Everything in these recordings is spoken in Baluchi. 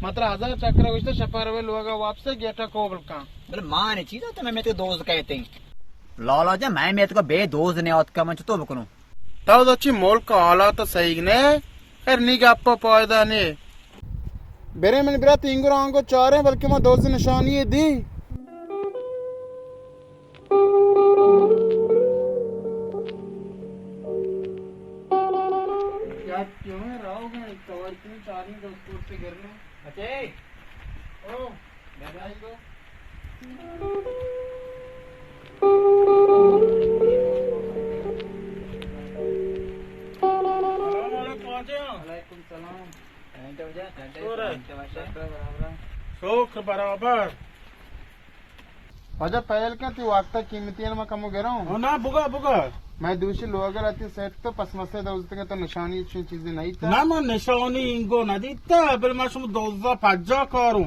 ما ترا ہزار چکر گوشتہ، شپا روے لوگا واپس گیٹا کوبل کن۔ بلے ما نے چیز تو میں میتگ دوز کہتے ہیں۔ لالا جان، میں میتگ بے دوز نے آتکا، من چطور بکنوں؟ تو دچی ملک حالات صحیح نے، خیر نی گپا فائدہ نے۔ برے من برات اینگو رانگو چاریں، بلکہ ما دوز نشانی دی۔ یاد کیوں ہے راو گئے، کور کیوں چاریں دوست سے گھر میں۔ اچھے۔ او، میں آئی گو۔ السلام علیکم واجہ۔ وعلیکم السلام۔ شکر برابر۔ واجہ پہل کن، تی وقتا قیمتی ہے، ما کمو گروں۔ او نا، بگا، بگا۔ میں دوشی لوگر آتی سیٹ تو پس مسے دوزتگے تو نشانی چین چیزی نہیں تا۔ نا، ما نشانی اینگو ندیتا، بل ما شما دوزا پجا کاروں۔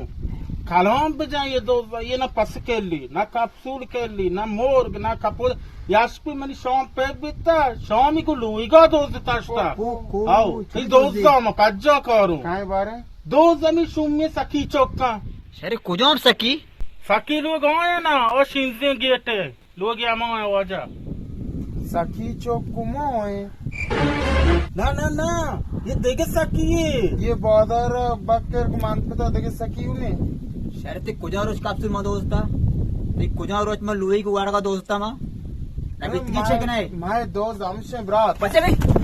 کلام بجن یہ دوزا، یہ نہ پس کلی، نہ کپسول کلی، نہ مرگ، نہ کپود۔ یاشپی منی شام پہ بیتا، شامی کو لویگا دوزتا اشتا۔ کو، کو، کو، آو، چی تی دوزی؟ دوزا ما پجا کاروں۔ کائیں بارے؟ دوز ہمی شومی سکی چوکاں۔ شر کجام سکی؟ سکی لوگ آئے نا، او شینزیں گیٹ ہے۔ لوگ ہمائیں واجہ۔ سکی چوک کمو ہے؟ نا، نا، نا، یہ دیگہ سکی ہے۔ یہ بادار بکر کو مان پتا دیگہ سکی نے۔ شر تی کجا روچ کپسول ما دوستا؟ تی کجا روچ ما لوئی کو وارگا دوستا ما؟ نبی تی چیک نہیں۔ مائے دوست ہمشے برات۔ پچے بھی؟